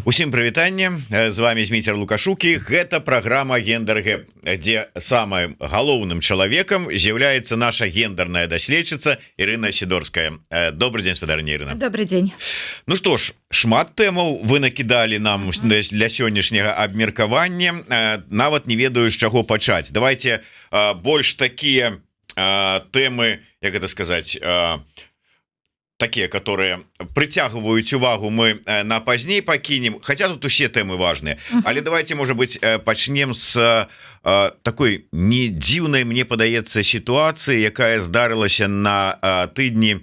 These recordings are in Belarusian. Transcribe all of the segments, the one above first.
Усім прывітанне, з вами Зміцер Лукашук, і гэта праграма «Гендер-гэп», дзе самым галоўным чалавекам з'яўляецца наша гендерная даследчыца Ірына Сідорская. Добры дзень, спадарыня Ірына. Добры дзень. Ну што ж, шмат тэмаў вы накідалі нам для сённяшняга абмеркавання, нават не ведаю, з чаго пачаць. Давайте больш такія тэмы, як это сказать, такія, которые прыцягваюць увагу, мы на пазней пакінем, хотя тут усе тэмы важные. Але давайте, может быть, пачнем с такой не дзіўнай, мне падаецца, сітуацыі, якая здарылася на тыдні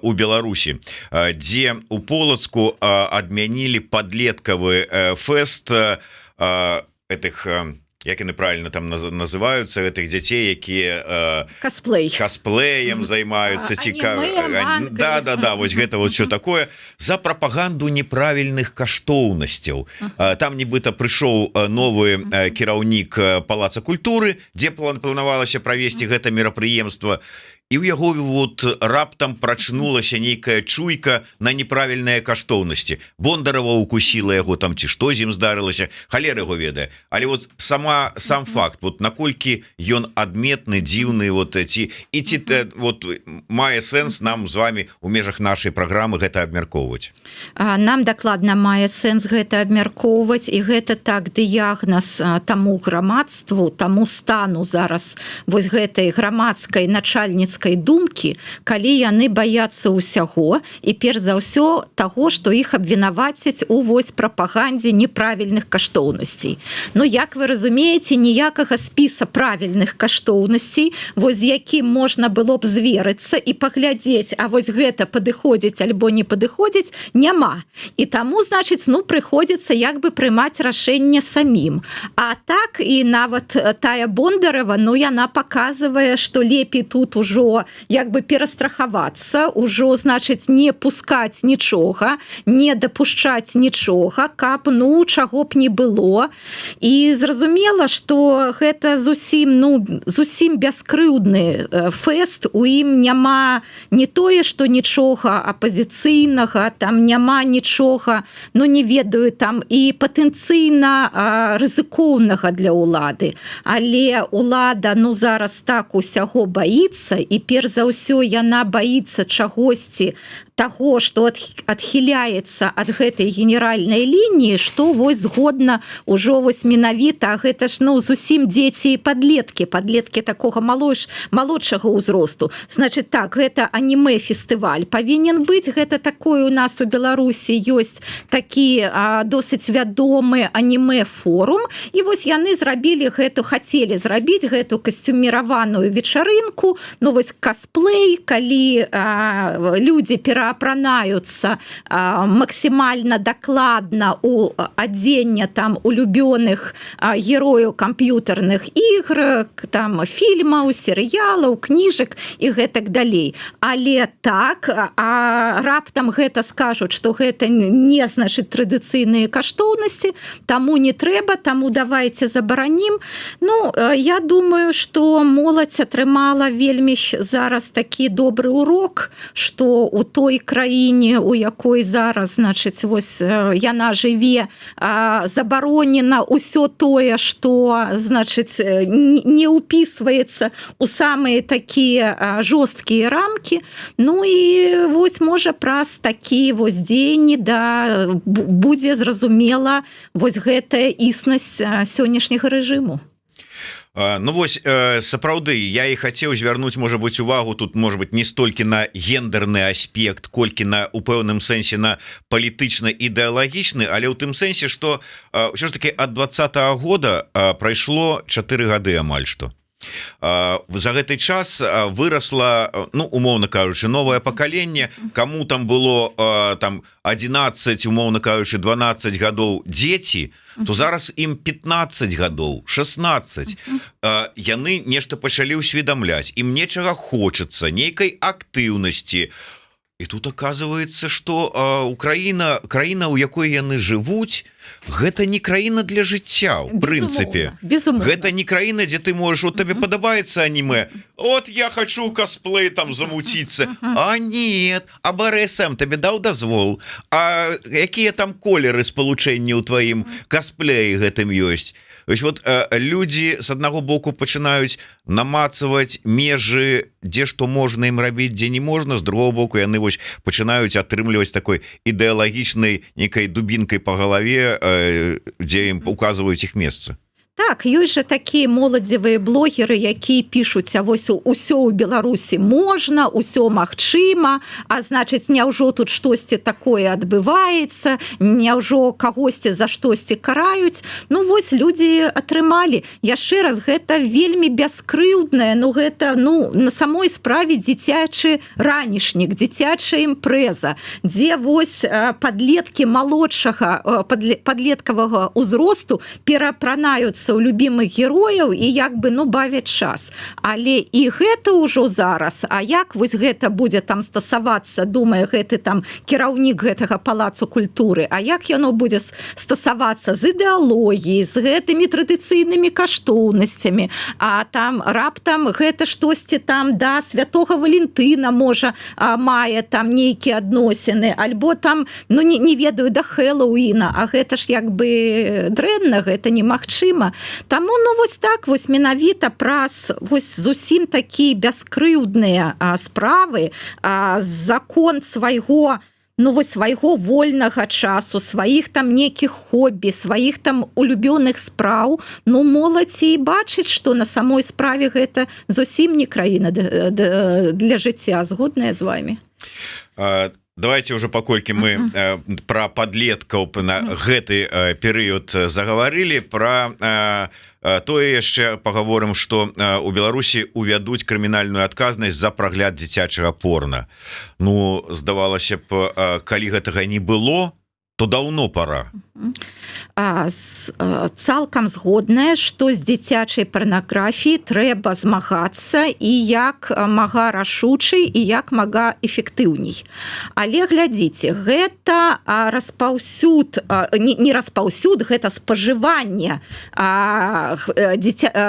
у Беларусі, дзе у Полацку адмянілі подлеткавы фэст этих, як яны правильно там называются, гэтых дзяцей, якія Касплей. касплеем займаюцца, цікава. Аніме. Да, вось гэта вот что такое, за прапаганду неправільных каштоўнасцяў. Там нібыта прыйшоў новы кіраўнік палаца культуры, дзе планавалася правесці гэта мерапрыемства, і ў яго вот раптам прачнулася нейкая чуйка на неправільныя каштоўнасці. Бондарова укусила яго там ці што з ім здарылася, халера яго ведае. Але вот сам факт, вот наколькі ён адметны, дзіўны, вот ці і ці вот мае сэнс нам з вами у межах нашай праграмы гэта абмяркоўваць? Нам дакладна мае сэнс гэта абмяркоўваць, і гэта так дыягназ таму грамадству, таму стану зараз вось гэтай грамадскай начальніцкай думкі, калі яны баяцца ўсяго і перш за ўсё таго, што іх абвінавацяць у вось прапагандзе неправільных каштоўнасцей. Ну, як вы разумееце, ніякага спіса правільных каштоўнасцей, вось з якім можна было б зверыцца і паглядзець, а вось гэта падыходзіць альбо не падыходзіць, няма. І таму, значыць, ну, прыходзіцца як бы прымаць рашэнне самім. А так і нават тая Бондарова, ну, яна показывае, что лепей тут ужо як бы перастрахавацца, ужо, значыць, не пускаць нічога, не дапушчаць нічога, каб, ну, чаго б не было. І зразумела, что гэта зусім, ну, зусім бяскрыўдны фэст, у ім няма не тое что нічога апозіцыйнага, там няма нічога, ну, не ведаю, там і патэнцыйна рызыкоўнага для ўлады. Але улада, ну, зараз так усяго баіцца, і перш за ўсё яна баіцца чагосьці таго, что адхіляецца ад гэтай генеральнай лініі, что вось згодна ўжо вось менавіта гэта ж, ну, зусім дзеці і подлеткі такога малодшага ўзросту. Значит, так, гэта аніме фестываль павінен быць. Гэта такое у нас у Беларусі ёсць такі досыць вядомы аніме форум, і вось яны зрабілі гэту, хацелі зрабіць гэту касцюміраваную вечарынку, ну вось касплей, калі людзі пераапранаюцца максімальна дакладна у адзення там улюбёных герояў камп'ютарных ігр, там фільмаў, серыялаў, кніжак і гэтак далей. Але так, а раптам гэта скажуць, что гэта не, значит, традыцыйныя каштоўнасці, таму не трэба, таму давайте забаранім. Ну, я думаю, что моладзь атрымала вельмі зараз такі добры урок, что у той краіне, у якой зараз, значыць, вось яна жыве, забаронена ўсё тое, что, значыць, не ўпісваецца у самыя такія жорсткія рамкі. Ну і вось, можа, праз такі вось дзеянні да будзе зразумела вось гэтая існасць сённяшняга рэжыму. Ну вось, сапраўды, я і хацеў звярнуць, можа быть, увагу тут, может быть, не столькі на гендерны аспект, колькі на у пэўным сэнсе на палітычна-ідэалагічны, але ў тым сэнсе, что ўсё ж таки ад 20-го года прайшло 4 гады амаль што. За гэты час выросла, ну, умоўна кажучы, новое пакаленне. Кому там было там 11, умоўна кажучы, 12 гадоў, дзеці, то зараз ім 15 гадоў, 16. Яны нешта пачалі ўсведамляць, ім нечага хочацца, нейкай актыўнасці. І І тут оказывается, что Украина, краіна, у якой яны жывуць, гэта не краіна для жыцця в прынцыпе. Безумоўна. Гэта не краіна, дзе ты можешь, вот табе падабаецца аніме, вот я хочу косплей там замуціцца. А нет, а БРСМ табе даў дазвол? А якія там колеры спалучэнні ў тваім касплеі гэтым ёсць? То есть вот людзі с аднаго боку пачынаюць намацаваць межы, дзе што можна ім рабіць, дзе не можна, з другого боку яны вось пачынаюць атрымліваць такой ідэалагічнай некай дубінкай по галаве, дзе ім указваюць іх месца. Так, ёсць жа такія моладзевыя блогеры, якія пішуць: а вось усё ў Беларусі можна, усё магчыма, а значыць, няўжо тут штосьці такое адбываецца, няўжо кагосьці за штосьці караюць? Ну вось людзі атрымалі. Яшчэ раз, гэта вельмі бяскрыўдная, ну гэта, ну, на самой справе дзіцячы ранішнік, дзіцячая імпрэза, дзе вось падлеткі малодшага падлеткавага ўзросту перапранаюцца ў любімых герояў і як бы, ну, бавяць час. Але і гэта ўжо зараз, а як вось гэта будзе там стасавацца, думае гэты там кіраўнік гэтага палацу культуры, а як яно будзе стасавацца з ідэалогіяй, з гэтымі традыцыйнымі каштоўнасцямі, а там раптам гэта штосьці там да святого Валентына можа мае там нейкія адносіны, альбо там, ну, не ведаю, да Хэллоуіна, а гэта ж як бы дрэнна, гэта немагчыма. Таму, ну, вось так вось, менавіта праз вось зусім такія бяскрыўдныя справы, закон свайго, ну вось свайго вольнага часу, сваіх там нейкіх хобі, сваіх там улюбёных спраў, ну, моладзь і бачыць, што на самой справе гэта зусім не краіна для жыцця. Згодная з вами. Давайте уже, паколькі мы про подлеткаў на гэты перыяд загаварылі, про тое яшчэ паговорым, что у Беларусі увядуць крымінальную адказнасць за прагляд дзіцячага порна. Ну, здавалася б, калі гэтага не было, то давно пора. Цалкам згодная, што з дзіцячай парнаграфіі трэба змагацца і як мага рашучай, і як мага эфектыўней. Але глядзіце, гэта распаўсюд, не распаўсюд, гэта спажыванне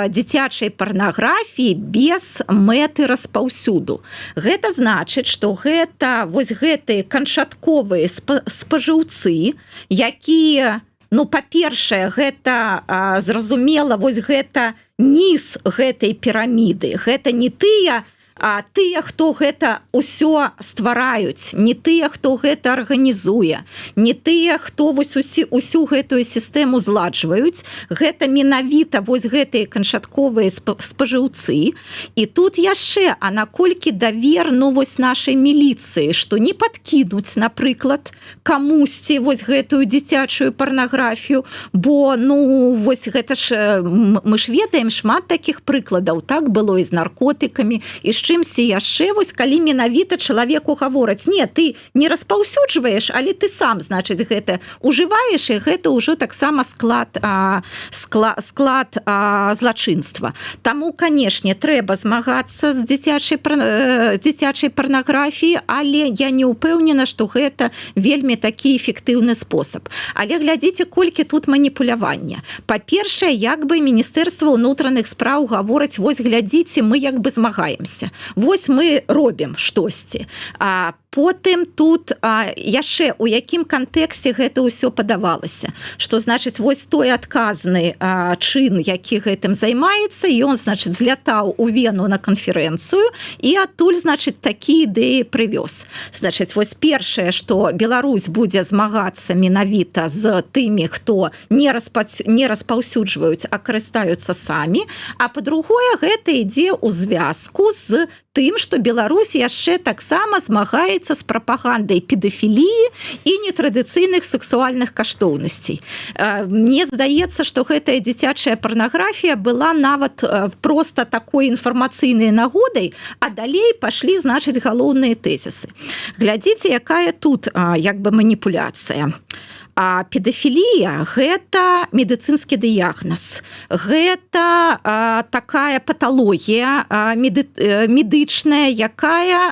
дзіцячай парнаграфіі без мэты распаўсюду. Гэта значыць, што гэта вось гэтыя канчатковыя спажыўцы, якія, ну, па-першае, гэта зразумела, вось гэта ніз гэтай піраміды, гэта не тыя, хто гэта ўсё ствараюць, не тыя, хто гэта арганізуе, не тыя, хто вось усю гэтую сістэму зладжваюць, гэта менавіта вось гэтыя канчатковыя спажыўцы. І тут яшчэ, а наколькі давер, ну, вось нашай міліцыі, што не падкінуць, напрыклад, камусьці вось гэтую дзіцячую парнаграфію? Бо, ну, вось гэта ж мы ж ведаем шмат таких прыкладаў, так было і з наркотыкамі, і з чымсьці яшчэ, вось калі менавіта чалавеку гавораць: не, ты не распаўсюджваеш, але ты сам, значыць, гэта ужываеш, і гэта ўжо таксама склад злачынства. Таму, канешне, трэба змагацца з дзіцячай парнаграфіі, але я не ўпэўнена, што гэта вельмі такі эфектыўны спосаб. Але глядзіце, колькі тут маніпулявання. Па-першае, як бы Міністэрства ўнутраных спраў гавораць: вось глядзіце, мы як бы змагаемся, вось мы робім штосьці. А потым тут яшчэ у якім кантэксце гэта ўсё падавалася, что, значыць, вось той адказны чын, які гэтым займаецца, ён, значит, злятаў у Вену на канферэнцыю і адтуль, значит, такія ідэі прывёз. Значит, вось першае, что Беларусь будзе змагацца менавіта з тымі, хто не распаўсюджваюць, а карыстаюцца самі. А па-другое, гэта ідзе ў звязку з тым, что Беларусь яшчэ таксама змагаецца з прапагандай педафіліі і нетрадыцыйных сексуальных каштоўнасцей. Мне здаецца, что гэтая дзіцячая парнаграфія была нават просто такой інфармацыйнай нагодай, а далей пашлі, значыць, галоўныя тэзісы. Глядзіце, якая тут як бы маніпуляцыя. А педафілія — гэта медыцынскі дыягназ, гэта такая паталогія медычная, якая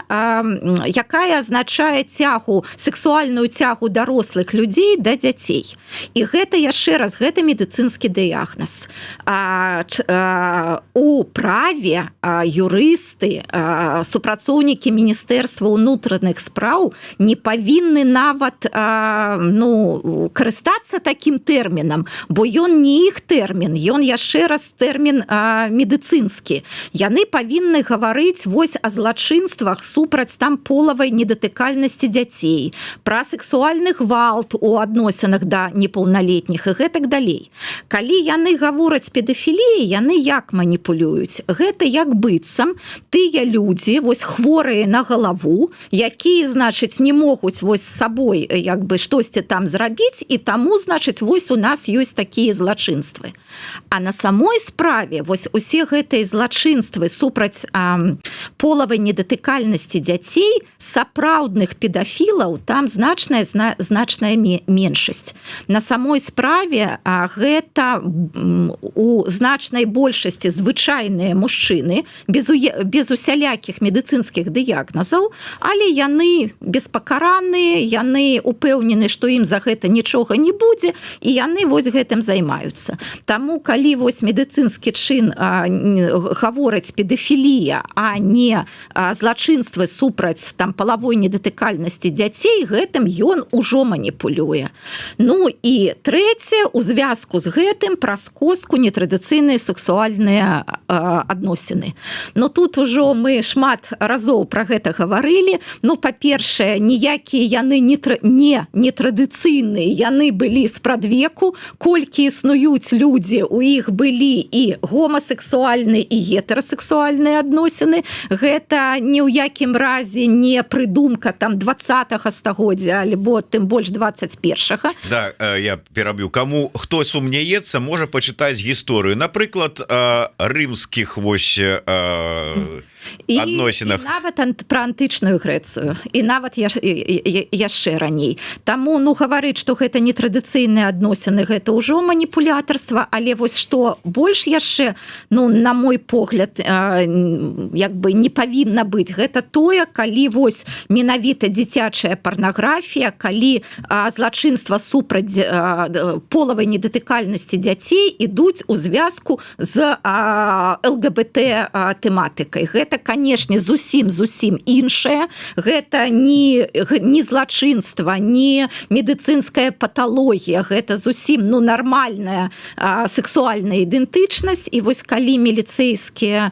азначае цягу, сексуальную цягу дарослых людзей да дзяцей. І гэта, яшчэ раз, гэта медыцынскі дыягназ. У праве юрысты, супрацоўнікі Міністэрства ўнутраных спраў не павінны нават ну, карыстацца таким тэрмінам, бо ён не іх тэрмін, ён, яшчэ раз, тэрмін медыцынскі. Яны павінны гаварыць вось о злачынствах супраць там полавай недатыкальнасці дзяцей, пра сексуальны гвалт у адносінах да непаўналетніх і гэтак далей. Калі яны гавораць «педафіліі», яны як маніпулююць: гэта як быццам тыя людзі вось хворыя на галаву, якія, значыць, не могуць вось з сабой як бы штосьці там зрабіць, і таму, значыць, вось у нас ёсць такія злачынствы. А на самой справе вось усе гэтыя злачынствы супраць полавай недатыкальнасці дзяцей, сапраўдных педафілаў там значная меншасць. На самой справе гэта у значнай большасці звычайныя мужчыны без усялякіх медыцынскіх дыягназаў, але яны беспакараныя, яны упэўнены, што ім за гэта нічога не будзе, і яны вось гэтым займаюцца. Таму калі вось медыцынскі чын гаворыць «педафілія», а не злачынствы супраць там палавой недатыкальнасці дзяцей, гэтым ён ужо маніпулюе. Ну і трэцяе: у звязку з гэтым праз коску нетрадыцыйныя сексуальныя адносіны. Но тут ужо мы шмат разоў про гэта гаварылі. Ну, па-першае, ніякія яны не нетрадыцыйныя, яны былі спрадвеку. Колькі існуюць людзі, у іх былі і гомасексуальныя, і гетэрасексуальныя адносіны. Гэта ні ў якім разе не прыдумка там 20 стагоддзя альбо тым больш 21. Да, я пераб'ю. Кому хто сумняецца, можа пачытаць гісторыю, напрыклад, рымскіх вось адносінах. І нават пра антычную Грэцыю, і нават яшчэ раней. Таму, ну, гаварыць, што гэта нетрадыцыйныя адносіны, гэта ўжо маніпулятарства. Але вось што больш яшчэ, ну, на мой погляд, як бы не павінна быць, гэта тое, калі вось менавіта дзіцячая парнаграфія, калі злачынства супраць полавай недатыкальнасці дзяцей ідуць у звязку з ЛГБТ тэматыкай. Гэта, канешне, зусім зусім іншае. Гэта не злачынства, не медыцынская паталогія, гэта зусім, ну, нармальная сексуальная ідэнтычнасць. І вось калі міліцэйскія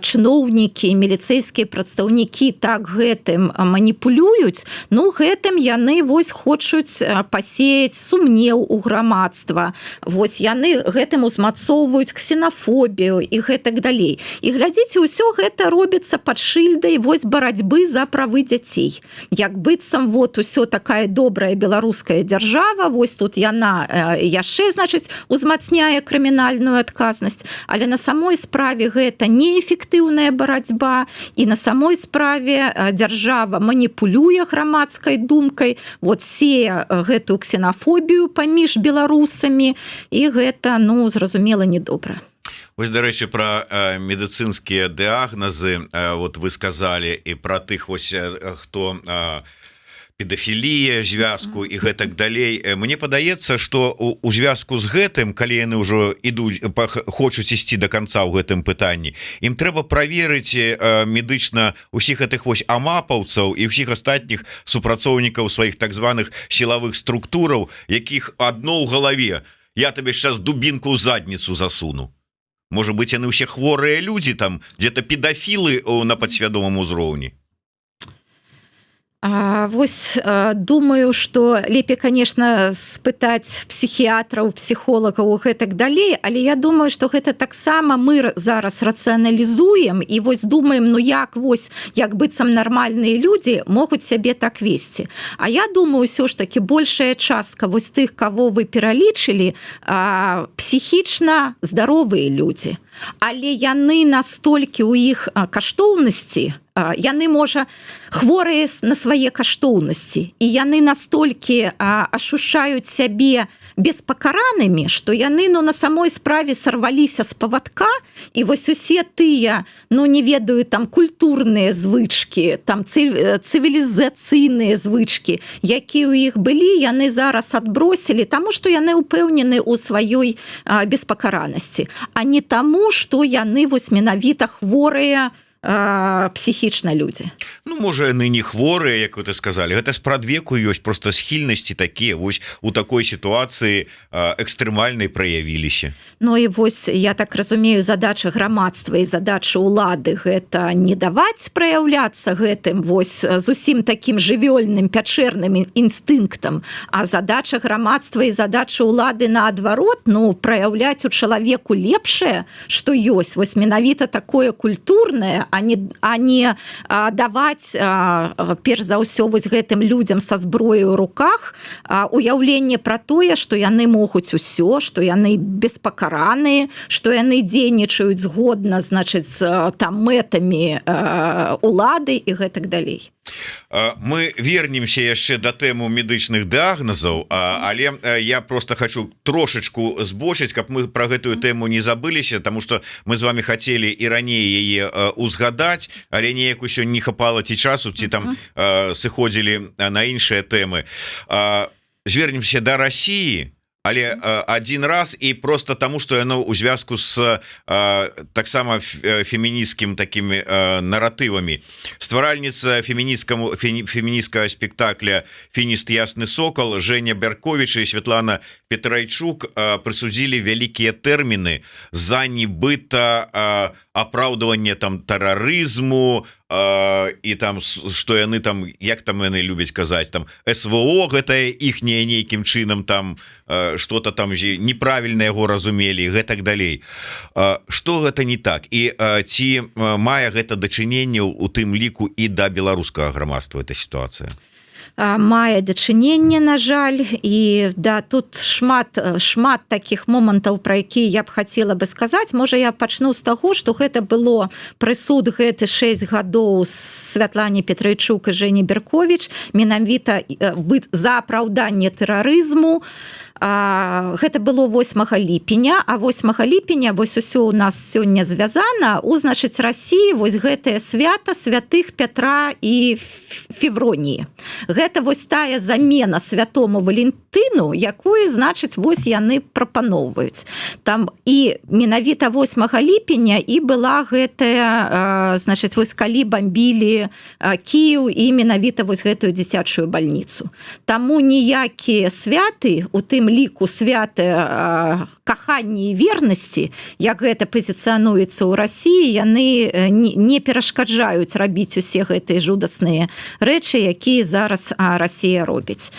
чыноўнікі, міліцэйскія прадстаўнікі так гэтым маніпулююць, ну, гэтым яны вось хочуць пасеяць сумнеў у грамадства, вось яны гэтым узмацоўваюць ксенафобію і гэтак далей. І глядзіце, ўсё гэта робіцца пад шыльдай вось барацьбы за правы дзяцей, як быццам вот усё такая добрая беларуская дзяржава, вось тут яна яшчэ, значыць, узмацняе крымінальную адказнасць. Але на самой справе гэта неэфектыўная барацьба, і на самой справе дзяржава маніпулюе грамадскай думкай, вот сея гэтую ксенафобію паміж беларусамі, і гэта, ну, зразумела, недобра. Вось, дарэчы, пра медыцынскія дыагназы вот вы сказали і пра тых вось, хто педафілія звязку і гэтак далей. Мне падаецца, что у звязку з гэтым, калі яны ўжо ідуць, хочуць ісці до конца ў гэтым пытанні, ім трэба праверыць медычна усіх гэтых вось амапаўцаў і ўсіх астатніх супрацоўнікаў сваіх так званых сілавых структураў, якіх одно ў галаве: «Я табе сейчас дубінку ў задніцу засуну». Может быть, яны ўсе хворыя людзі там, где-то педафілы на падсвядомым узроўні. Вось думаю, что лепей, конечно, спытаць псіхіятраў, псіхолагаў, гэтак далей. Але я думаю, что гэта таксама мы зараз рацыяналізуем і вось думаем: ну як вось, як быццам нармальныя людзі могуць сябе так весці? А я думаю, ўсё ж таки большая частка вось тых, кого вы пералічылі, псіхічна здаровыя людзі, але яны настолькі, у іх каштоўнасці Яны, можа, хворыя на свае каштоўнасці, і яны настолькі ашушчаюць сябе беспакаранымі, что яны, ну, на самой справе сарваліся з павадка. І вось усе тыя, ну, не ведаю, там, культурныя звычки, там, цывілізацыйныя звычки, якія ў іх былі, яны зараз адбросілі, таму что яны ўпэўнены ў сваёй беспакаранасці, а не таму, что яны вось менавіта хворыя псіхічна людзі. Ну, можа, яны не хворыя, як вы сказали, гэта спрадвеку ёсць просто схільнасці такія, вось у такой сітуацыі экстрэмальнай праявіліся. Ну і вось, я так разумею, задача грамадства і задача улады — гэта не даваць праяўляцца гэтым вось зусім таким жывёльным пячэрным інстынктам, а задача грамадства і задача улады, наадварот, ну, праяўляць у чалавеку лепшае, что ёсць, вось менавіта такое культурнае, а не даваць перш за ўсё вось гэтым людзям са зброяй у руках уяўленне пра тое, што яны могуць усё, што яны беспакараныя, што яны дзейнічаюць згодна, значыць, там, мэтамі улады і гэтак далей. Мы вернемся яшчэ да тэму медычных дыагназаў, але я просто хочу трошачку збочыць, каб мы про гэтую тэму не забыліся, тому что мы з вами хотели і раней яе узгадаць, але неяк усё не хапала ці часу, ці там сыходзілі на іншыя тэмы. Звернемся до России, але один раз, і просто тому, что яно ў звязку с таксама фемінісцкім такими наратывамі. Стваральніца фемінісцкага спектакля «Фініст Ясны Сокал» Женя Бярковіч і Святлана Петрайчук прысудзілі вялікія тэрміны за нібыта апраўдванне там тэрарызму і там, что яны там, як там яны любяць казаць, там, СВО, гэтае іхняе, нейкім чынам там что-то там неправільна яго разумелі, гэтак далей. Что гэта не так і ці мае гэта дачыненне у тым ліку і да беларускага грамадства эта сітуацыя? Мае дачыненне, на жаль. І да, тут шмат, шмат таких момантаў, про якія я б хацела бы сказаць. Можа, я пачну з таго, что гэта было прысуд гэты 6 гадоў Святлане Петрайчук і Жені Беркович менавіта быць за апраўданне тэрарызму. Гэта было 8 ліпеня, а 8 ліпеня, вось усё у нас сёння звязана, у, значыць, России вось гэтае свята святых Пятра і Февроніі. Гэта вось тая замена святому Валентыну, якую, значыць, вось яны прапаноўваюць там. І менавіта 8 ліпеня і была гэтая, значыць, вось калі бомбілі Кіў і менавіта вось гэтую дзіцячую бальніцу. Таму ніякія святы, у тым ліку святы каханні і вернасці, як гэта пазіцыянуецца ў Расіі, яны не перашкаджаюць рабіць усе гэтыя жудасныя рэчы, якія зараз Расія робіць.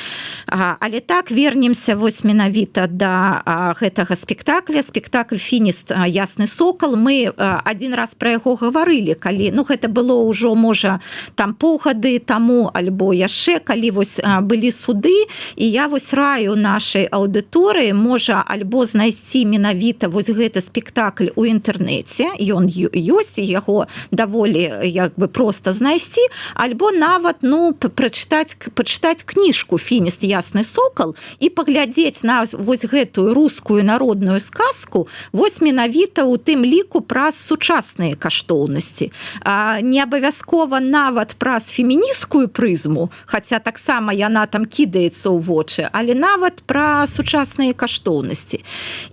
Але так, вернемся вось менавіта да гэтага спектакля. Спектакль «Фініст Ясны Сокал», мы один раз про яго гаварылі, калі, ну, гэта было ўжо, можа, там, паўгады таму альбо яшчэ, калі вось былі суды. І я вось раю нашай аўдыторыі, можа, альбо знайсці менавіта вось гэты спектакль у інтэрнэце, ён ёсць, яго даволі як бы просто знайсці, альбо нават, ну, прачытаць, пачытаць кніжку «Фініст Ясны Сокал» і паглядзець на вось гэтую рускую народную сказку вось менавіта у тым ліку праз сучасныя каштоўнасці, не абавязкова нават праз фемінісцкую прызму, хаця таксама яна там кідаецца ў вочы, але нават пра сучасныя каштоўнасці.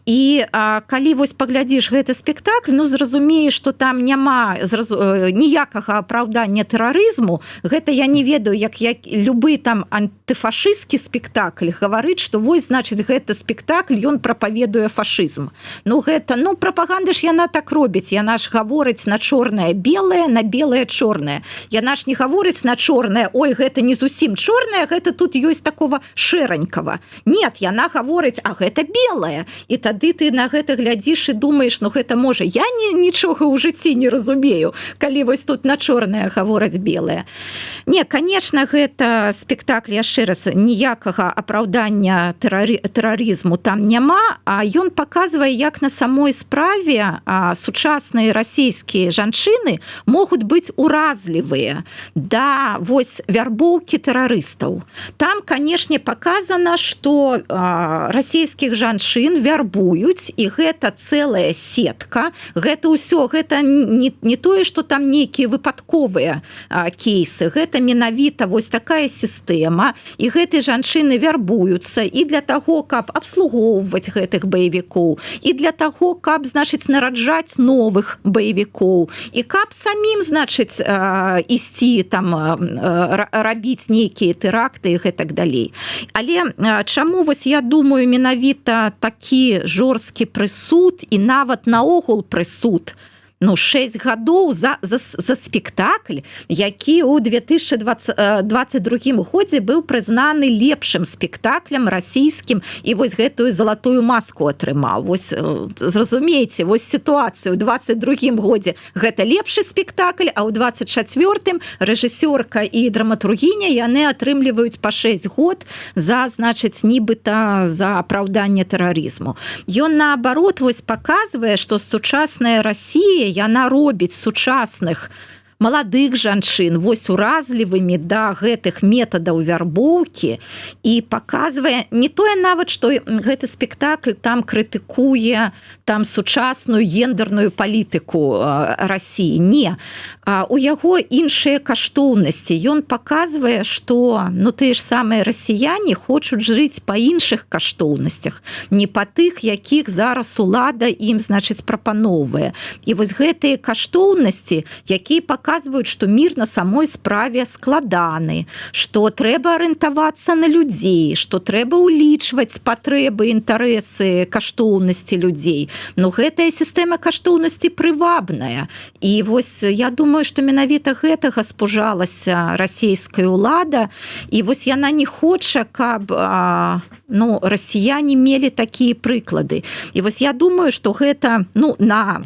І калі вось паглядзіш гэты спектакль, ну, зразумееш, что там няма ніякага апраўдання тэрарызму. Гэта я не ведаю, як любы там антыфашысцкі спектакль гаварыць, что вось, значыць, гэты спектакль, ён прапаведуе фашызм. Ну, гэта, ну, прапаганда ж яна так робіць, яна ж гаворыць на чорнае белае, на белае чорнае. Яна ж не гаворыць на чорнае: «Ой, гэта не зусім чорнае, гэта тут ёсць такого шэранькага». Нет, яна яна гаворыць: «А гэта белая». І тады ты на гэта глядзіш і думаеш: «Ну, гэта можа, я нічога ў жыцці не разумею, калі вось тут на чорнае гавораць белае». Не, конечно, гэта спектакль, яшчэ раз, ніякага апраўдання тэрарызму там няма, а ён показвае, як на самой справе сучасныя расійскія жанчыны могуць быць уразлівыя да вось вярбоўкі тэрарыстаў. Там, конечно, показано, что расійскіх жанчын вярбуюць, і гэта целая сетка. Гэта ўсё, гэта не тое, что там нейкія выпадковыя кейсы, гэта менавіта вось такая сістэма, і гэты жанчыны вярбуюцца і для таго, каб абслугоўваць гэтых баевікоў, і для таго, каб, значыць, нараджаць новых баевікоў, і каб самім, значыць, ісці там рабіць нейкія тэракты і гэтак далей. Але чаму вось я думаю, менавіта такі жорсткі прысуд і нават наогул прысуд, ну, 6 гадоў за спектакль, які ў 2022 годзе быў прызнаны лепшым спектаклем расійскім і вось гэтую залатую маску атрымаў. Вось зразумейце вось сітуацыю: 22 годзе гэта лепшы спектакль, а ў 24 рэжысёрка і драматургіня, яны атрымліваюць па 6 год за, значыць, нібыта за апраўданне тэрарызму. Ён, наоборот, вось показвае, что сучасная Россия, яна робіць сучасных маладых жанчын вось уразлівымі да гэтых метадаў вярбоўкі і показвае не тое нават, что гэты спектакль там крытыкуе там сучасную гендерную палітыку России. Не, у яго іншыя каштоўнасці. Ён показвае, что, ну, тыя ж самыя расіяне хочуць жыць па іншых каштоўнасцях, не па тых, якіх зараз улада ім, значыць, прапаноўвае. І вось гэтыя каштоўнасці, якія показваюць, что мир на самой справе складаны, что трэба арыентавацца на людзей, что трэба ўлічваць патрэбы, інтарэсы, каштоўнасці людзей. Но гэтая сістэма каштоўнасці прывабная. І вось я думаю, что менавіта гэтага спужалася расійская ўлада, і вось яна не хоча, каб ну, расіяне мелі такія прыклады. І вось я думаю, что гэта, ну, на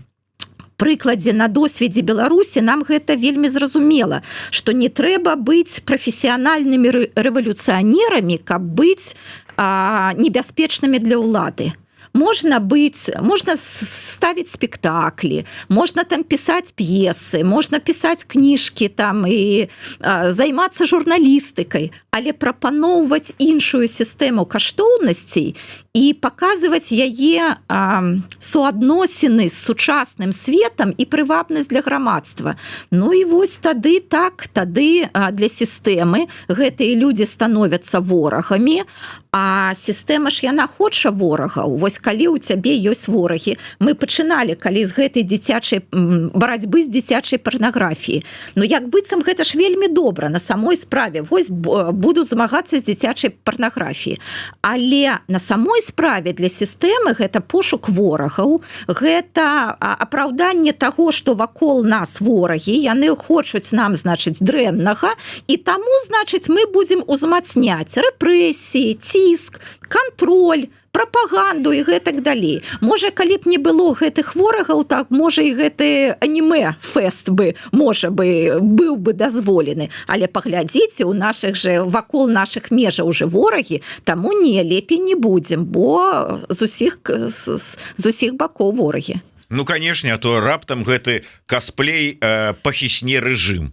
прыкладзе, на досведзе Беларусі нам гэта вельмі зразумела, что не трэба быць прафесіянальнымі рэвалюцыянерамі, каб быць небяспечнымі для ўлады. Можно быть, можно ставить спектакли, можно там писать пьесы, можно писать кніжкі там і займацца журналістыкай, але прапаноўваць іншую сістэму каштоўнасцей і паказваць яе суадносіны з сучасным светам і прывабнасць для грамадства. Ну і вось тады так, тады для сістэмы гэтыя людзі становяцца ворагамі. А сістэма ж, яна хоча ворагаў. Вось калі у цябе ёсць ворагі, мы пачыналі калі з гэтай дзіцячай барацьбы з дзіцячай парнаграфіі. Ну, як быццам гэта ж вельмі добра на самой справе, вось буду змагацца з дзіцячай парнаграфіі, але на самой справе для сістэмы гэта пошук ворагаў, гэта апраўданне таго, что вакол нас ворагі, яны хочуць нам, значыць, дрэннага, і таму, значыць, мы будзем узмацняць рэпрэсіі, ціск, кантроль, прапаганду і гэтак далей. Можа, калі б не было гэтых ворагаў, так, можа, і гэты аніме фэст бы, можа бы, быў бы дазволены. Але паглядзіце, у наших же, вакол наших межаў уже ворагі, таму не, лепей не будзем, бо з усіх бакоў ворагі. Ну, конечно, а то раптам гэты касплей пахісне рэжым,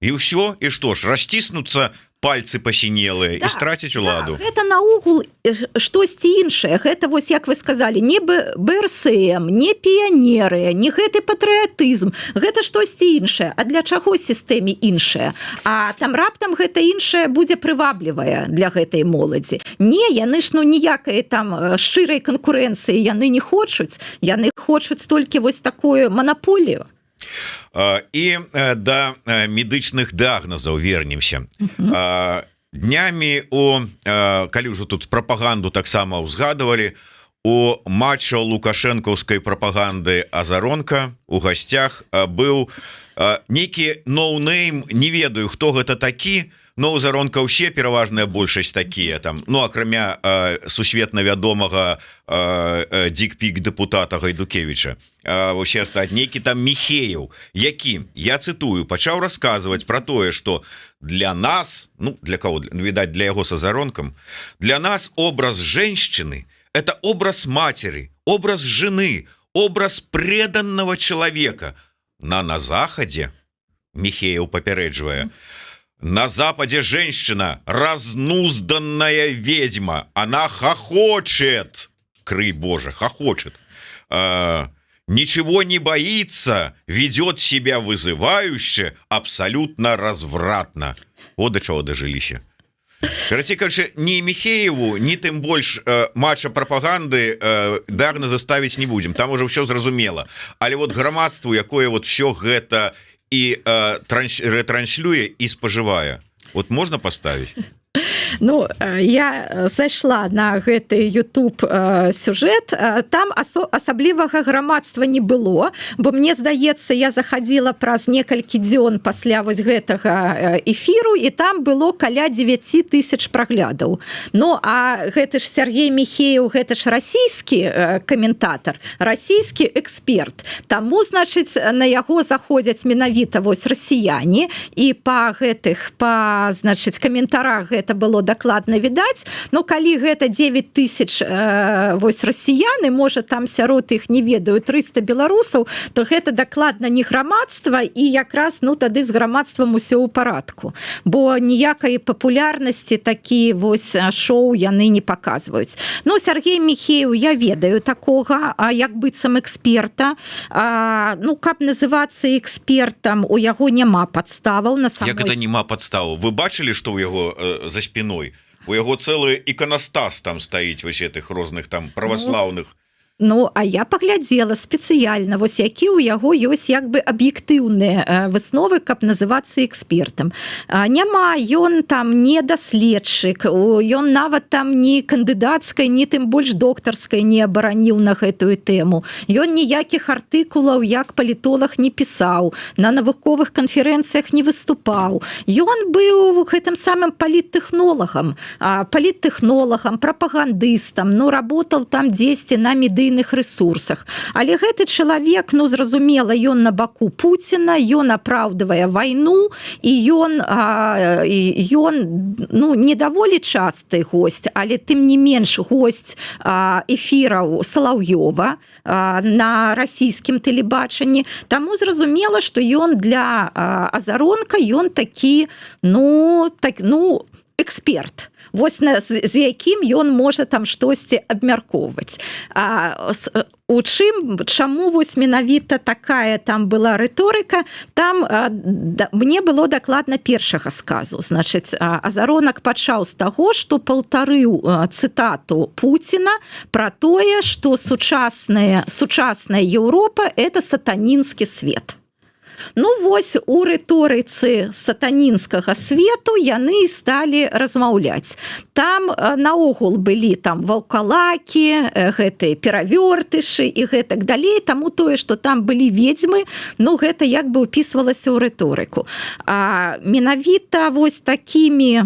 і ўсё, і што ж, расціснуцца пальцы пасінелыя, і страціць уладу. Так, гэта наогул штосьці іншае. Гэта вось, як вы сказали, не БРСМ, не піянеры, не гэты патрыятызм, гэта штосьці іншае. А для чаго сістэме іншае? А там раптам гэта іншае будзе прываблівае для гэтай моладзі? Не, яны ж, ну, ніякай там шчырай канкурэнцыі яны не хочуць, яны хочуць толькі вось такую манаполію. І да медычных дыагназаў вернемся. Днямі у, калі ўжо тут прапаганду таксама ўзгадывалі, у матча лукашэнкаўскай прапаганды Азаронка у гасцях быў нейкі ноунейм, не ведаю, хто гэта такі. Но у Азаронка ўсе, пераважная большасць такія там, ну, акрамя сусветна вядомага дикпік депутата Гайдукевича, усе астаць нейкі там Михеев, які, я цытую, пачаў рассказывать про тое, что для нас, ну, для кого, ну, видать, для яго с Азаронком, для нас образ женщины — это образ матери, образ жены, образ преданного человека. На Захадзе, Михеев папярэджвае, на Западе женщина — разнузданная ведьма, она хохочет, крый Боже, хохочет, ничего не боится, ведет себя вызывающе, абсолютно развратно. Вот до чего дожыліся. Карацей кажучы, ни Михееву, ни тым больш матча прапаганды дыагноза ставить не будем, там уже все зразумела. Але вот грамадству, якое вот все гэта і рэтранслюе і спажывае, вот можно поставить? Ну, я зайшла на гэты YouTube сюжэт, там асаблівага грамадства не было, бо мне здаецца, я заходила праз некалькі дзён пасля вось гэтага эфіру, і там было каля 9 тысяч праглядаў. Ну а гэты ж Сергей Михеев, гэта ж расійскі каментатор, расійскі эксперт. Таму, значыць, на яго заходзяць менавіта вось расіяне, і по гэтых по значыць, каментарах гэта было дакладна відаць. Но калі гэта 9 тысяч вось расіяны, можа, там сярод іх, не ведаю, 300 беларусаў, то гэта дакладна не грамадства. І якраз, ну, тады з грамадствам усё ў парадку, бо ніякай папулярнасці такі вось шоу яны не паказваюць. Ну, Сергей Михеев, я ведаю такога, а як быццам эксперта, ну, каб называцца экспертам, у яго няма падставаў на самой... Як это няма падставу? Вы бачылі, что у яго за спиной? У яго цэлы іканастас там стаіць вось этих розных там праваслаўных. Ну, а я паглядзела спецыяльна вось, які ў яго ёсць як бы аб'ектыўныя высновы, каб называцца экспертам. Няма, ён там не даследчык, ён нават там ні кандыдацкай, ні тым больш доктарскай не абараніў на гэтую тэму. Ён ніякіх артыкулаў як палітолаг не пісаў, на навуковых канферэнцыях не выступаў. Ён быў гэтым самым паліттэхнолагам, прапагандыстам, ну, работал там дзесьці на медыйных ресурсах. Але гэты чалавек, ну, зразумела, ён на баку Пуціна, ён апраўдвае вайну, і ён, ну, не даволі часты гость, але тым не менш гость эфіраў Салаўёва на расійскім тэлебачанні. Таму зразумела, что ён для Азаронка, ён такі, ну, так, ну, эксперт вось з якім ён можа там штосьці абмяркоўваць. У чым, чаму вось менавіта такая там была рыторыка? Там да, мне было дакладна першага сказу. Значыць, Азаронак пачаў з таго, что паўтарыў цытату Пуціна про тое, что сучасная Еўропа — это сатанінскі свет. Ну вось, у рыторыцы сатанінскага свету яны сталі размаўляць. Там наогул былі там ваўкалакі, гэтыя перавёртышы і гэтак далей. Таму тое, что там былі ведьмы, ну, гэта як бы ўпісвалася ў рыторыку. А менавіта вось такімі,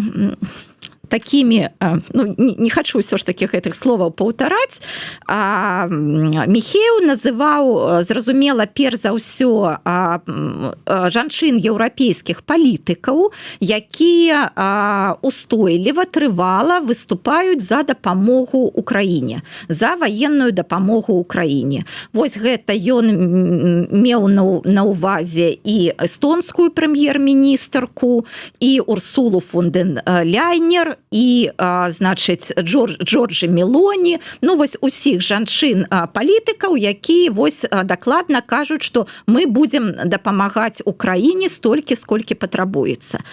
ну, не хочу ўсё ж таки гэтых словаў паўтараць, Михеў называў, зразумела, перш за ўсё жанчын еўрапейскіх палітыкаў, якія устойліва, трывала выступаюць за дапамогу Украіне, за ваенную дапамогу Украіне. Вось гэта ён меў на ўвазе і эстонскую прэм'ер-міністрку, і Урсулу фон дэр Ляйнер, і, значыць, Джорджы Мелоні. Ну вось, усіх жанчын палітыкаў, якія вось дакладна кажуць, что мы будем дапамагаць Украіне столькі, сколькі патрабуецца.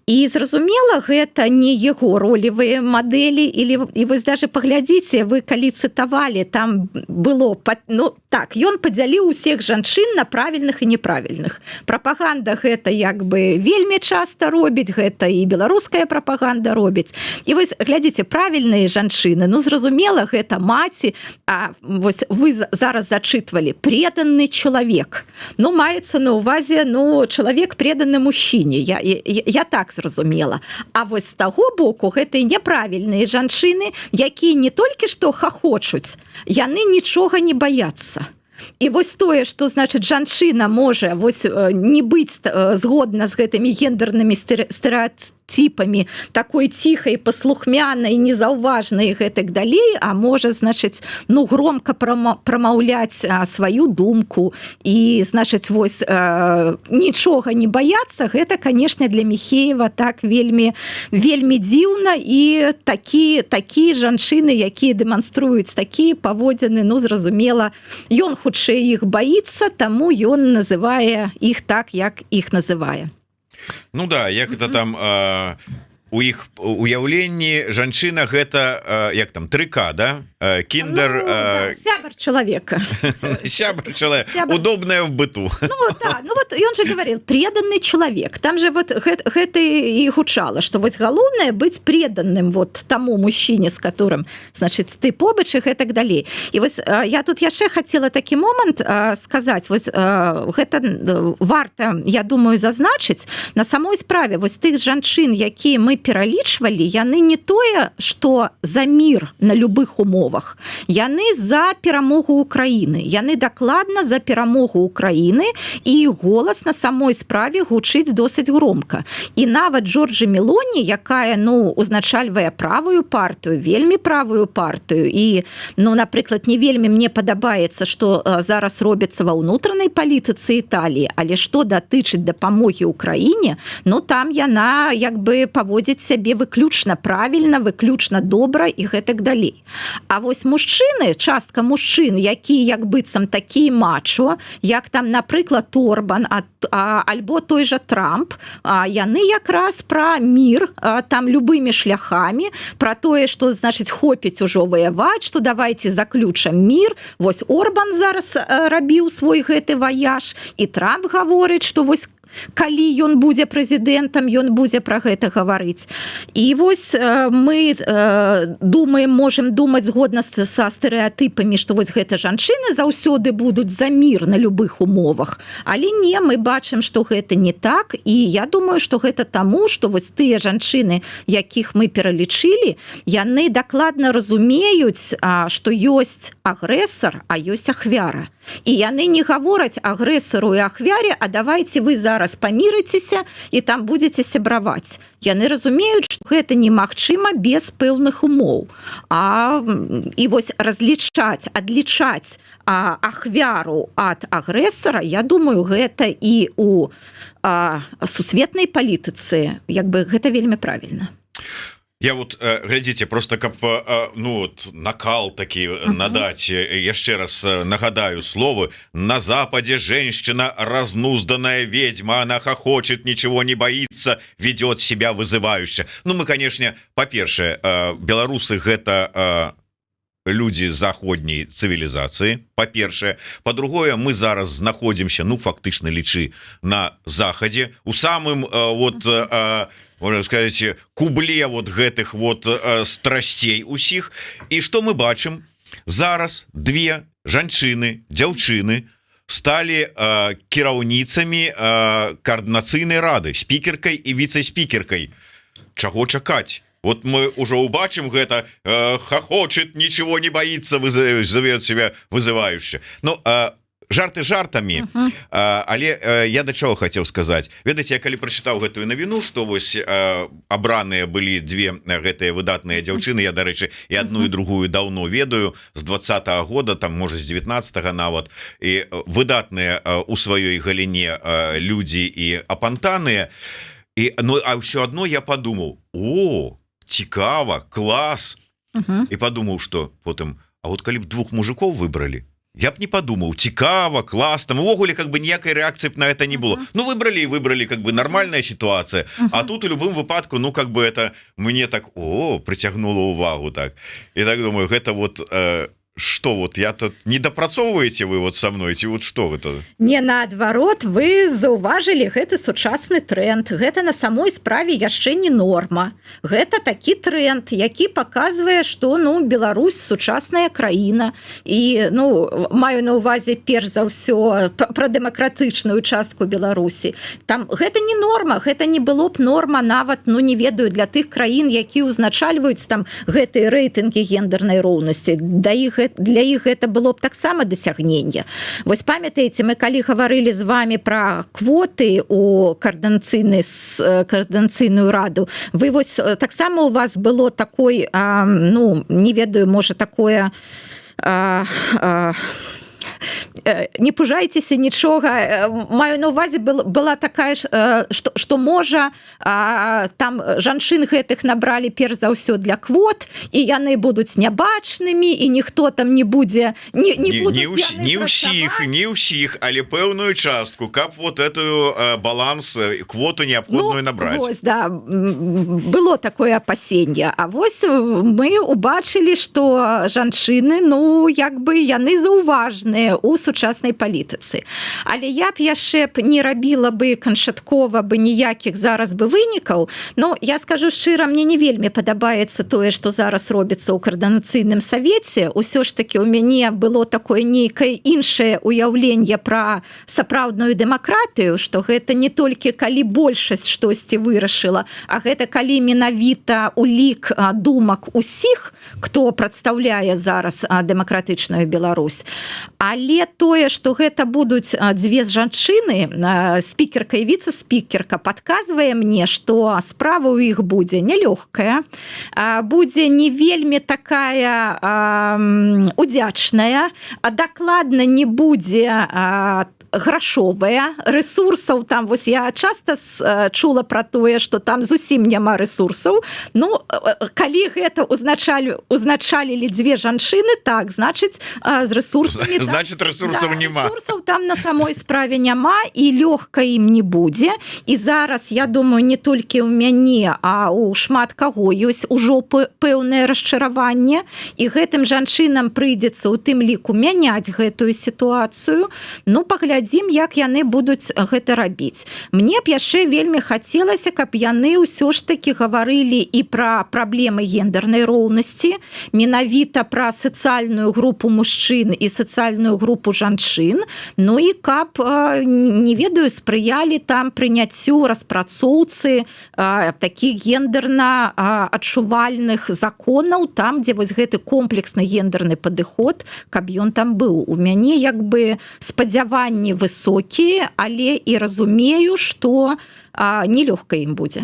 І зразумела, гэта не яго ролевыя мадэлі. Или і вось даже паглядзіце, вы калі цытавалі, там было, ну так, ён падзяліў усіх жанчын на правільных і неправільных. Прапаганда гэта як бы вельмі часта робіць, гэта і беларуская прапаганда робіць. робіць. І вось глядзіце, правільныя жанчыны, ну, зразумела, гэта маці. А вось вы зараз зачытвалі: «Преданный чалавек». Ну, маецца на увазе, ну, чалавек, преданы мужчыне, я так зразумела. А вось з таго боку гэта і няправільныя жанчыны, якія не толькі што хахочуць, яны нічога не баяцца. І вось тое, что, значит, жанчына можа вось не быць згодна з гэтымі гендернымі стэрэатыпамі, такой ціхай, паслухмянай, незаўважнай, гэтак далей, а можа, значыць, ну, громко прамаўляць сваю думку і, значыць, вось нічога не баяцца, гэта, конечно, для Міхеева так вельмі, вельмі дзіўна. І такія жанчыны, якія дэманструюць такія паводзіны, ну, зразумела, ён хутчэй іх баіцца, таму ён называе іх так, як іх называе. Ну да, як это там у іх уяўленні жанчына гэта як там, 3К, да, киндер? Ну, да, сябар чалавека. Сябр человек. Сябр. Удобная в быту. Ну, да, ну вот он же говорил: «Преданный человек». Там же вот гэта і гучала, что вось галоўнае — быть преданным вот тому мужчине, с которым, значит, ты побач, і гэтак далей. І вось я тут яшчэ хотела такі момант сказать. Вось гэта варта, я думаю, зазначыць: на самой справе вось тых жанчын, якія мы пералічвалі, яны не тое что за мир на любых умовах, яны за перамогу Украіны, яны дакладна за перамогу Украіны, і голас на самой справе гучыць досыць громко. І нават Джорджа Мелоні, якая, ну, узначальвае правую партыю, вельмі правую партыю, і, ну, напрыклад, не вельмі мне падабаецца, что зараз робіцца ва ўнутранай палітыцы Італіі, але што датычыць дапамогі Украіне, ну, там яна як бы паводзіць сябе выключна правільна, выключна добра і гэтак далей. А вось мужчыны, частка мужчын, якія як быццам такі мачо, як там, напрыклад, Орбан альбо той жа Трамп, яны якраз пра мир там любымі шляхамі, про тое, что, значит, хопіць ужо ваяваць, что давайте заключам мир. Вось Орбан зараз рабіў свой гэты ваяж, і Трамп гаворыць, что вось калі ён будзе прэзідэнтам, ён будзе пра гэта гаварыць. І вось мы думаем, можем думаць згодна са стэрэатыпамі, што вось гэта жанчыны заўсёды будуць за мир на любых умовах, але не, мы бачым, что гэта не так. І я думаю, что гэта таму, что вось тыя жанчыны, якіх мы пералічылі, яны дакладна разумеюць, что ёсць агрэсар, а ёсць ахвяра, і яны не гавораць агрэсару і ахвяре: «А давайте вы зараз памірыцеся і там будете сябраваць». Яны разумеюць, что гэта немагчыма без пэўных умоў. І вось разлічаць, адлічаць ахвяру ад агрэсара, я думаю, гэта і у сусветнай палітыцы як бы гэта вельмі правільна. Я вот глядзіце, просто каб ну вот накал такі надаць, яшчэ раз нагадаю словы: «На западе женщина — разнузданная ведьма, она хохочет, ничего не боится, ведет себя вызывающе». Ну, мы, конечно, па-першае, беларусы — гэта люди заходняй цывілізацыі, па-першае. Па-другое, мы зараз знаходзімся, ну, фактычна, лічы, на захадзе, у самым вот, можно сказать, кубле вот гэтых вот страсцей усіх. І что мы бачым зараз? Две жанчыны, дзяўчыны сталі кіраўніцамі каардынацыйнай рады, спікеркай і віце-спікеркай. Чаго чакаць? Вот мы уже убачым гэта «хохочет, ничего не боится, зовет себя вызывающе». Ну, жарты жартамі, але я да чаго хацеў сказаць. Ведаеце, я калі прачытаў гэтую навіну, что вось абраныя былі две гэтыя выдатныя дзяўчыны, я, дарэчы, і одну, і другую даўно ведаю, з 20-го года там, можа, з 19 нават, і выдатныя у сваёй галіне людзі і апантаныя, і, ну, а ўсё одно я подумаў: «О, цікава, клас!» І подумаў, что потым: а вот калі б двух мужиков выбрали, я б не подумаў: «Цікава, клас». Там увогуле как бы ніякай рэакцыі б на это не было. Ну, выбрали и выбрали, как бы нормальная ситуация. А тут у любым выпадку, ну, как бы это мне так, о, прыцягнула увагу, так, і так думаю, гэта вот Что вот я тут не дапрацоўваеце вы вот со мной ці вот что гэта? Не, наадварот, вы заўважылі гэты сучасны тренд. Гэта на самой справе яшчэ не норма, гэта такі тренд, які паказвае, что, ну, Беларусь сучасная краіна і, ну, маю на увазе перш за ўсё пра дэмакратычную частку Беларусі. Там гэта не норма, гэта не было б норма нават, ну, не ведаю, для тых краін, які ўзначальваюць там гэтыя рэйтынгі гендернай роўнасці. Да іх, для іх гэта было б таксама дасягненне. Вось памятаеце, мы калі гаварылі з вами про квоты у каардынацыйную раду, вы вось таксама, у вас было такой, ну, не ведаю, можа, такое, не пужайцеся нічога, маю на увазе, была такая ж, что можа, там жанчын гэтых набралі перш за ўсё для квот, і яны будуць нябачнымі, і ніхто там не будзе не не, не, не ўсіх, не ўсіх, але пэўную частку, каб вот эту баланс, квоту неабходную, ну, набраць. Вось, да, было такое опасение. А вось мы убачылі, что жанчыны, ну, як бы яны заўважныя у сучаснай палітыцы. Але я б яшчэ б не рабіла бы канчаткова бы ніякіх зараз бы вынікаў. Но я скажу шчыра, мне не вельмі падабаецца тое, что зараз робіцца ў каардынацыйным савеце. Усё ж таки у мяне было такое нейкае іншае уяўленне пра сапраўдную дэмакратыю, что гэта не толькі калі большасць штосьці вырашыла, а гэта калі менавіта улік думак усіх, хто прадстаўляе зараз дэмакратычную Беларусь. Але тое, что гэта будуць дзве жанчыны, спікерка і віце-спікерка, падказвае мне, что справа ў іх будзе нялёгкая, будзе не вельмі такая удзячная, а дакладна не будзе грашовая, ресурсаў там, вось я часто чула про тое, что там зусім няма ресурсаў. Ну, калі гэта узначалілі дзве жанчыны, так, значыць, з ресурсамі Значит, ресурсаў, да, няма. Ресурсаў там на самой справе няма, і лёгка ім не будзе. І зараз, я думаю, не толькі ў мяне, а у шмат каго ёсць ужо пэўнае расчараванне, і гэтым жанчынам прыйдзецца у тым ліку мяняць гэтую сітуацыю. Ну, паглядзім, як яны будуць гэта рабіць. Мне б яшчэ вельмі хацелася, каб яны ўсё ж таки гаварылі і пра праблемы гендернай роўнасці, менавіта пра сацыяльную групу мужчын і сацыяльную групу жанчын. Ну і каб, не ведаю, спрыялі там прыняццю, распрацоўцы таких гендерна адчувальных законаў, там, дзе вось гэты комплексны гендерны падыход, каб ён там быў. У мяне як бы спадзяванні высокія, але і разумею, что нелёгка ім будзе.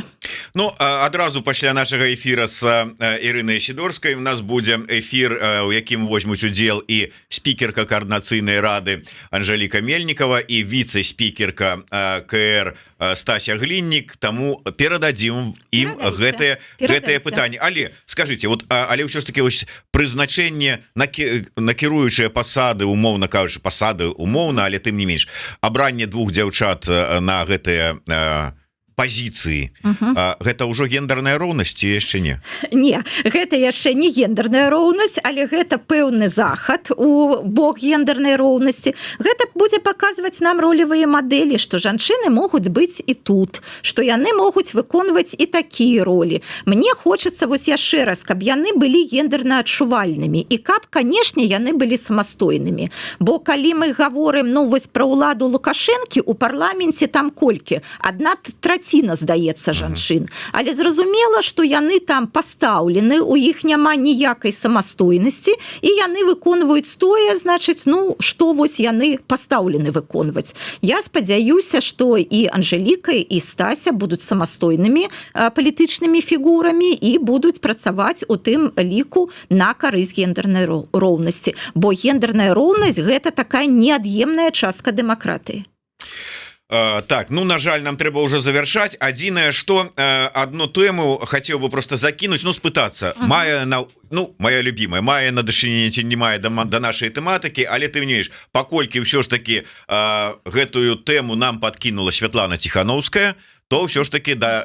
Ну, адразу пасля нашага эфира с Ірынай Сідорскай у нас будзе эфир, у якім возьмуць удзел і спікерка каардынацыйнай рады Анжеліка Мельнікова, і віце-спікерка КР Стася Гліннік. Таму перададзім ім гэтыя пытанні. Але скажите вот, але ўсё ж таки вось прызначэнне на кіруючыя пасады, умоўна кажучы, пасады умоўна, але тым не менш абранне двух дзяўчат на гэтыя пазіцыі, гэта ўжо гендерная роўнасць ці яшчэ не? Не, гэта яшчэ не гендерная роўнасць, але гэта пэўны захад у бок гендернай роўнасці. Гэта будзе паказваць нам ролевыя мадэлі, што жанчыны могуць быць і тут, што яны могуць выконваць і такія ролі. Мне хочацца вось яшчэ раз, каб яны былі гендерна адчувальнымі і каб, канешне, яны былі самастойнымі. Бо калі мы гаворым, ну, вось пра ўладу Лукашэнкі у парламенце, там колькі, одна траціна, здаецца, жанчын. Але зразумела, что яны там пастаўлены, у іх няма ніякай самастойнасці, і яны выконваюць тое, значыць, ну, что вось яны пастаўлены выконваць. Я спадзяюся, что і Анжеліка, і Стася будуць самастойнымі палітычнымі фігурамі і будуць працаваць у тым ліку на карысць гендернай роўнасці, бо гендерная роўнасць — гэта такая неад'емная частка дэмакратыі. Так, ну, на жаль, нам трэба уже завершаць. Адзінае, что одну тэму хотел бы просто закинуть, ну, спытаться, мае на, ну, моя любимая, мае на дачыненне ці не мае да нашай тэматыкі, але ты не менш, паколькі ўсё ж таки гэтую тэму нам подкинула Святлана Ціханоўская, то ўсё ж таки да,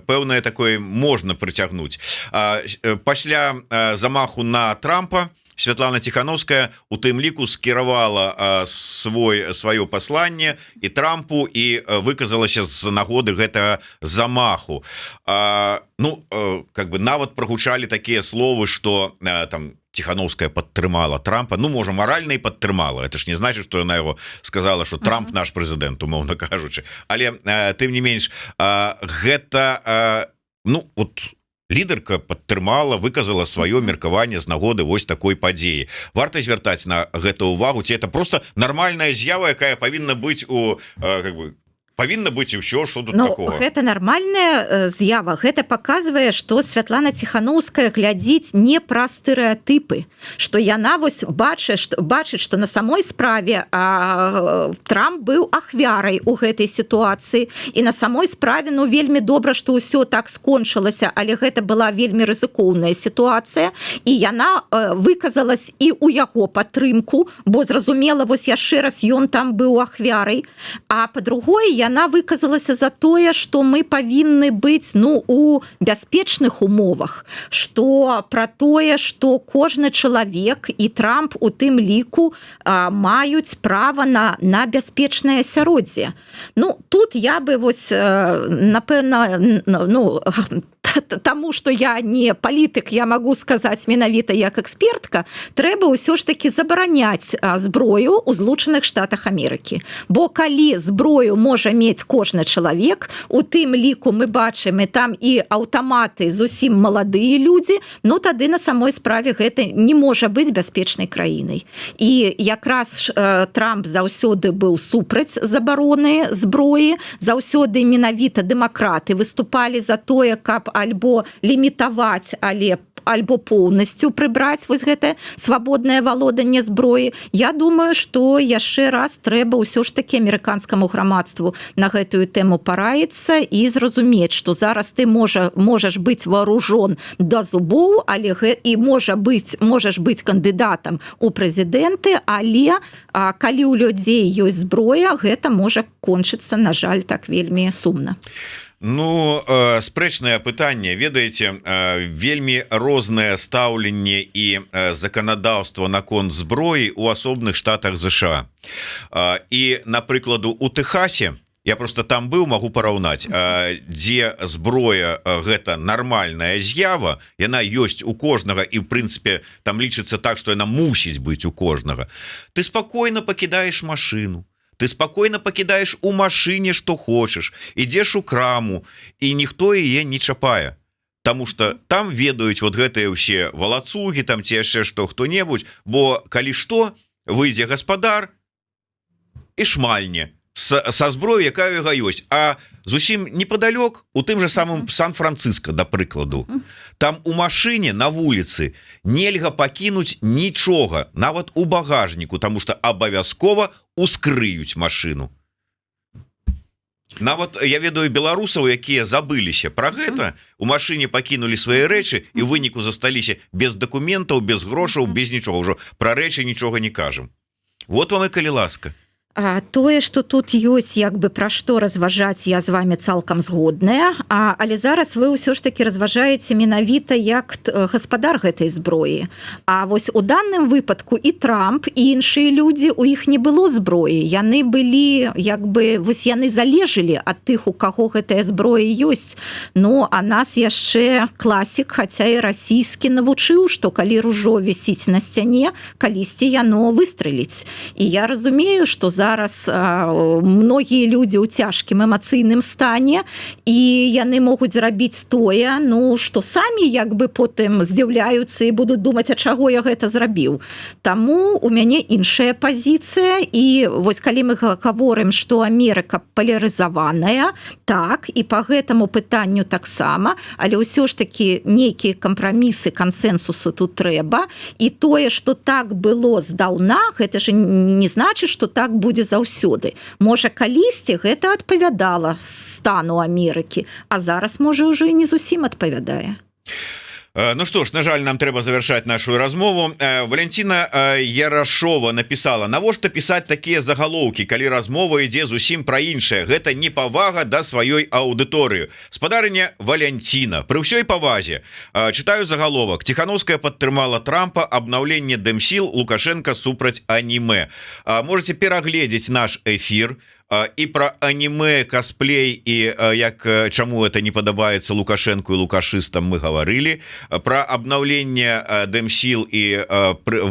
пэўнае такое можна прыцягнуць. Пасля замаху на Трампа Святлана Ціханоўская у тым ліку скіравала сваё пасланне і Трампу і выказалася з нагоды гэтага замаху. Ну, как бы нават прагучалі такія словы, что там Ціханоўская падтрымала Трампа. Ну, можа, маральна і падтрымала, это ж не значит, что она его сказала, что Трамп наш прэзідэнт, умоўно кажучы. Але тым не менш гэта, ну вот, лідарка падтрымала, выказала сваё меркаванне з нагоды вось такой падзеі. Варта звяртаць на гэта увагу ці это просто нармальная з'ява, якая павінна быць у как бы павінна быць, і ўсё, что тут Ну, такого? Гэта нармальная з'ява. Гэта паказвае, что Святлана Ціханоўская глядзіць не пра стэрэатыпы, что яна вось бачыць, что на самой справе Трамп быў ахвярай у гэтай сітуацыі, і на самой справе, ну, вельмі добра, что ўсё так скончылася, але гэта была вельмі рызыкоўная сітуацыя, і яна выказалась і у яго падтрымку, бо зразумела, вось яшчэ раз, ён там быў ахвярай. А па-другое, яна выказалася за тое, что мы павінны быць, ну, у бяспечных умовах, что про тое, что кожны чалавек, і Трамп у тым ліку, маюць права на бяспечнае асяроддзе. Ну, тут я бы вось, напэўна, ну, таму что я не палітык, я могу сказаць менавіта як экспертка: трэба ўсё ж таки забараняць зброю у Злучаных Штатах Амерыкі, бо калі зброю можа мець кожны чалавек, у тым ліку мы бачым і там і аўтаматы, зусім маладыя людзі, ну, тады на самой справе гэта не можа быць бяспечнай краінай. І якраз Трамп заўсёды быў супраць забароны зброі, заўсёды менавіта дэмакраты выступалі за тое, каб альбо лімітаваць, але альбо поўнасцю прыбраць вось гэтае свабоднае валоданне зброі. Я думаю, что яшчэ раз трэба ўсё ж таки амерыканскаму грамадству на гэтую тэму параіцца і зразумець, что зараз ты можаш быць вооружен до зубоў, але і можа быць, можаш быць кандыдатам у прэзідэнты, але калі ў людзей ёсць зброя, гэта можа кончыцца, на жаль, так вельмі сумна. Ну, спрэчнае пытанне, ведаеце, вельмі рознае стаўленне і заканадаўства наконт зброі у асобных штатах ЗША. І, напрыкладу, у Тэхасе, я просто там быў, могу параўнаць, дзе зброя — гэта нармальная з'ява, яна ёсць у кожнага, і в прынцыпе там лічыцца так, что яна мусіць быць у кожнага. Ты спокойно пакідаеш машину, ты спокойно пакідаеш у машине что хочешь, ідзеш у краму, і ніхто яе не чапае. Таму что там ведаюць вот гэтыя ўсе валацугі там ці яшчэ што хто-небудзь, бо калі што, выйдзе гаспадар і шмальне са зброю, якая яго ёсць. А зусім непадалёк, у тым же самым Сан-Франциско, да прыкладу, там у машине на вуліцы нельга пакінуць нічога, нават у багажніку, тому что абавязкова ускрыюць машину. Нават я ведаю беларусаў, якія забыліся про гэта, у машине пакінулі свае рэчы і ў выніку засталіся без дакументаў, без грошаў, без нічога, ўжо пра рэчы нічога не кажам. Вот вам і калі ласка. Тое, что тут ёсць як бы пра што разважаць, я з вами цалкам згодная, але зараз вы ўсё ж таки разважаеце менавіта як гаспадар гэтай зброі. А вось у данным выпадку і Трамп, і іншыя людзі, у іх не было зброі, яны былі як бы, вось яны залежалі ад тых, у каго гэтая зброя ёсць. Ну а нас яшчэ класік, хаця і расійскі, навучыў, што калі ружо вісіць на сцяне, калісьці яно выстраліць. І я разумею, что зараз многія людзі ў цяжкім эмацыйным стане і яны могуць зрабіць тое, ну, што самі як бы потым здзіўляюцца і будуць думаць: «А чаго я гэта зрабіў?» Таму у мяне іншая пазіцыя. І вось калі мы гаворым, што Амерыка палярызаваная, так і по гэтаму пытанню таксама, але ўсё ж таки нейкія кампрамісы, кансенсусы тут трэба. І тое, что так было здаўна, гэта же не значыць, что так будзе заўсёды. Можа, калісьці гэта адпавядала стану Амерыкі, а зараз, можа, ўжо і не зусім адпавядае. Ну что ж, на жаль, нам трэба завершаць нашу размову. Валентина Ярашова написала: «Навошта пісаць такія загалоўкі, калі размова ідзе зусім пра іншае? Гэта непавага да сваёй аўдыторыі». Спадарыня Валянціна, пры ўсёй павазе, читаю загаловак: «Ціханоўская падтрымала Трампа, обновление дэмсіл, Лукашенко супраць аніме». Можете перагледзець наш эфир і про аніме, косплей і як, чаму это не падабаецца Лукашенко і лукашыстам, мы гаварылі про обновление дэмсіл і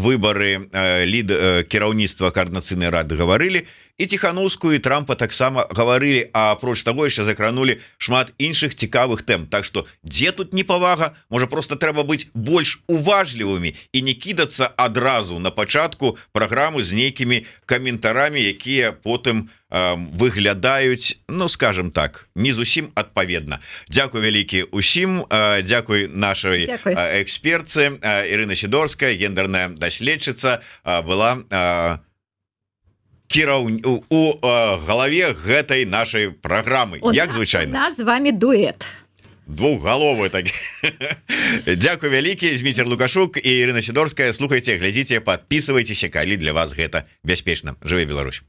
выборы лід кіраўніцтва Каардынацыйнай рады гаварылі, і Ціханоўскую, і Трампа таксама гаварылі, а апроч таго яшчэ закранули шмат іншых цікавых тэм. Так что дзе тут непавага? Можа, просто трэба быць больш уважлівымі і не кідацца адразу на пачатку праграмы з нейкімі каментарамі, якія потым выглядаюць, ну, скажем так, не зусім адпаведна. Дзякуй вялікі усім, дзякуй нашай экспертцы. Ірына Сідорская, гендерная даследчыца, была кіраў у галаве гэтай нашай праграмы, як звычайна. Нас з вами дуэт. Двухгаловы так. Дзякуй вялікі. Зміцер Лукашук і Ірына Сідорская. Слухайте, глядзіце, подписывайтесь, калі для вас гэта бяспечна. Жыве Беларусь!